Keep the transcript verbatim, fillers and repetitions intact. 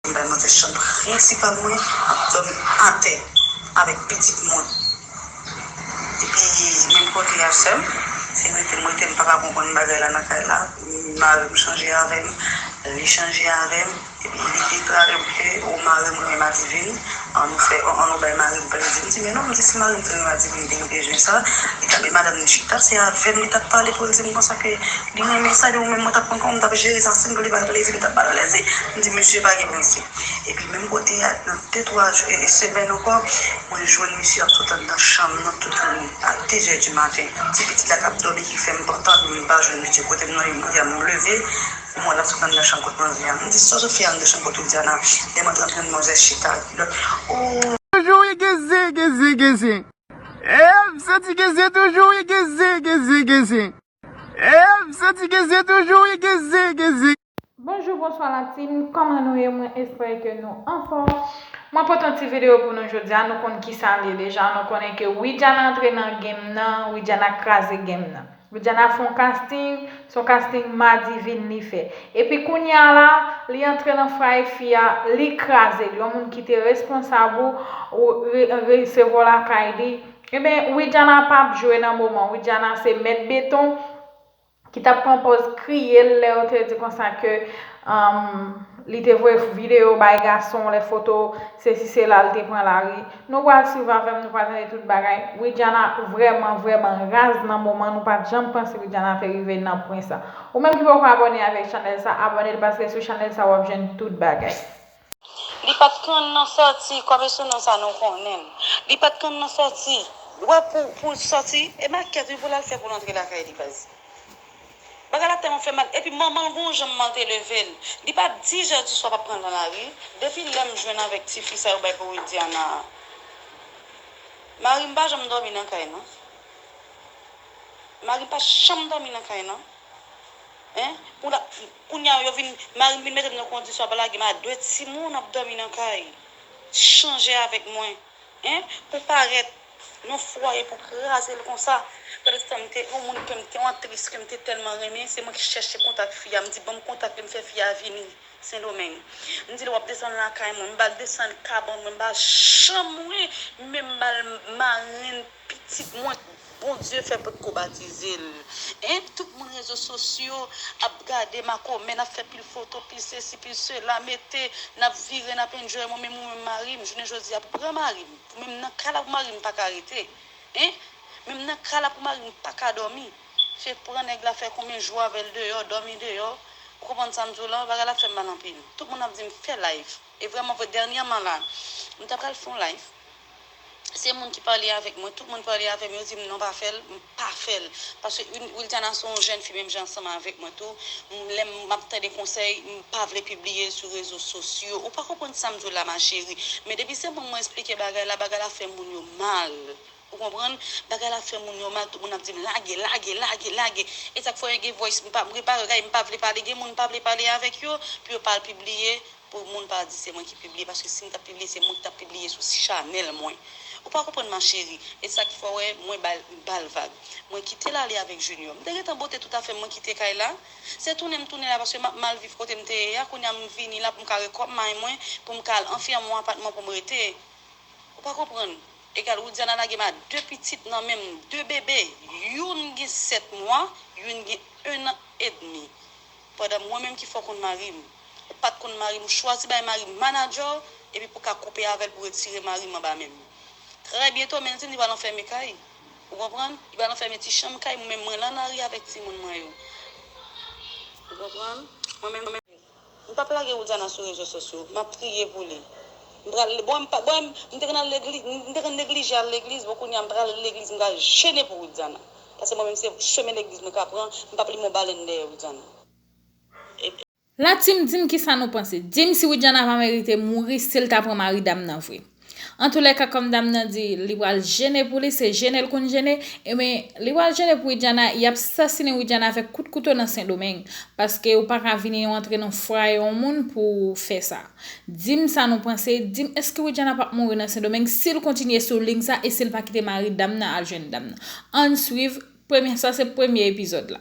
M bay manje chanm prensipal mwen, m ap dòmi atè avèk pitit mwen. Epi menm kote a sè m, se rete m rete, m pa ka konprann bagay la nan kay la. Mari m chanje avè m, li chanje avè m, epi li deklare m ke o mari m renmen Madivin, an nou fè, an nou bay mari m plezi. M di men non, m di si mari m te renmen Madivin, li te gen bezwen sa, li t ap, e madanm li chita, se avè m li t ap pale pou l di m konsa ke li renmen sa, li ou menm mwen t ap pran kòm m t ap jere sa, si m vle bay plezi, m t ap bay plezi. M di mesye pa gen prensip. Epi menm kote a, nan de twa jou, e, e semèn ankò, mwen jwenn misye ap sot anndan chanm nan tout jounen, a de zè di maten. Ti pitit la k ap dòmi ki fè m pa tande, m pa jwenn misye kote m nan, li mande m leve, m wè l ap sot anndan chanm kot manzè a. M di sa w sot fè anndan chanm kot Widiana, lè m antre, antre manzè chita. O, toujou wi gezi, gezi, gezi. E, m santi gezi toujou wi gezi, gezi, gezi. E, m santi gezi toujou wi gezi, gezi. Bonjou, bonswa la team, kòman nou ye? Mwen espere ke nou anfòm. Mwen pote yon ti videyo pou nou jodi a, nou konn kisa l ye deja, nou konnen ke Widiana antre nan game nan, Widiana kraze game nan. Widiana fè yon casting, se yon casting Madivin li fè. Epi kounye a la, li antre nan fwaye fi a, li kraze l. Yon moun ki te responsab ou, ou re- resevwa w lakay li. Ebyen, Widiana p ap jwe nan moman. Widiana se mèt beton ki t ap pran pòz kriye l lè yo te di konsa ke, um, li te voye videyo bay gason, lè foto, sesi sela, l te pran lari. Nou pral swiv avè m, nou pral tande tout bagay. Widiana vrèman, vrèman raz nan moman, nou pa t janm panse Widiana te rive nan pwen sa. Ou menm ki poko abòne avèk chanèl sa, abòne l paske sou chanèl sa w ap jwenn tout bagay. Li pa t konn nan sòti, kòm e sou non sa nou konnen l. Li pa t konn nan sòti. Wè pou, pou sòti, e makèt wi pou l al fè pou l antre lakay li baz. Bagay la tèlman fè mal. Epi manman l gon jan manman l te leve l. Li pa di jè di swa p ap pran l nan lari. Depi lè m jwenn avèk tifi sa yo bay pou Widiana a. Mari m pa janm dòmi nan kay non. Mari m pa janm dòmi nan kay non. Hein? Pou la, kounye a yo vin, mari m vin mete m nan kondisyon ap lage m a de timoun ap dòmi nan kay. Chanje avèk mwen. Hein? Pou parèt nan fwaye pou kraze l konsa. Pandan se tan m te yon moun ke m te, yon aktris ke m te tèlman renmen, se mwen ki chèche kontak fi a. M di ban m kontak li, m fè fi a vini Sendomeng. M di l w ap desann lakay mwen, m ba l desann kabann mwen, m ba l chanm mwen, men m ba l marenn pitit mwen. Bondye fè potko batize l. Hein? Tout moun rezo sosyo ap gade makomè, n ap fè pil foto, pil sesi, pil sela, mete, n ap vire, n ap enjoy, mwen menm ou menm mari m, jounen jodi a pou pran mari m. Pou menm nan kay la pou mari m pa ka rete. Hein? Menm nan kay la pou mari m pa ka dòmi. Se pran nèg la fè konbyen jou avè l deyò, dòmi deyò. Ou konprann sa m di w la? Bagay la fè m mal anpil. Tout moun ap di m fè live. E vrèman vre, dènyèman la, m ta pral fè yon live. Se moun ki pale avèk mwen, tout moun pale avè m, yo di m non pa fè l, m pa fè l. Paske Wil- Wildiana se yon jèn fi menm jan ansanm avèk mwen tou. M- Lè m ap tande konsèy, m pa vle pibliye l sou rezo sosyo. Ou pa konprann sa m di w la ma chérie. Men depi se moun mwen esplike bagay la, bagay la fè moun yo mal. Ou konprann? Bagay la fè moun yo mal, tout moun ap di m lage, lage, lage, lage. E sa k fè w gen voice, m pa, m repare, gade, m pa vle pale, gen moun m pa vle pale avèk yo, pou yo pa al pibliye, pou moun pa di se mwen ki pibliye, paske si m t ap pibliye, se mwen ki t ap pibliye sou chanèl mwen. Ou pa konprann ma chérie. E sa k fè w wè mwen ba l, ba l vag. Mwen kite l ale avèk Junior. M te gentan bote tout afè m, mwen kite kay la. Se tounen m tounen la, paske m ap mal viv kote m te ye a. Kounye a m vini la pou m ka rekòp may mwen, pou m ka al anfèmen yon apatman pou m rete. Ou pa konprann. Egal, Wildiana lage m a de pitit nan men m, de bebe. Youn gen sèt mwa, youn gen en an edmi. Pandan mwen menm ki fò konn mari m. Ou pa t konn mari m, ou chwazi bay mari m manadjè w, epi pou ka koupe avè l pou retire mari m anba men m. Trè byento, men l di m li pral anfèmen kay. Ou konprann? Li pral anfèmen ti chanm kay mwen, men mwen lan lari avèk timoun mwen yo. Ou konprann? Mwen menm, mwen menm. M p ap lage Wildiana sou rezo sosyo. M ap priye pou li. M pral, bon, m pa, bon, m te konn al legliz, m te konn neglije al legliz, bon, kounye a m pral legliz, m pral jene pou Wildiana. Paske mwen menm se chemen legliz mwen ka pran, m p ap limen yon balèn dèyè Wildiana. La team, di m kisa nou panse. Di m si Widiana pa merite mouri si l ta pran mari dam nan vre. Antoulèka, kòm dam nan di li pral jene pou li, se jene l konn jene, ebyen, li pral jene pou Widiana, y ap sasinen Widiana avèk kout kouto nan Sendomeng, paske ou pa ka vini antre nan fwaye yon moun pou w fè sa. Di m sa nou panse, di m èske Widiana p ap mouri nan Sendomeng si l kontinye sou liy sa e si l pa kite mari dam nan al jwenn dam nan. Ann swiv, premye, sa se premye epizòd la.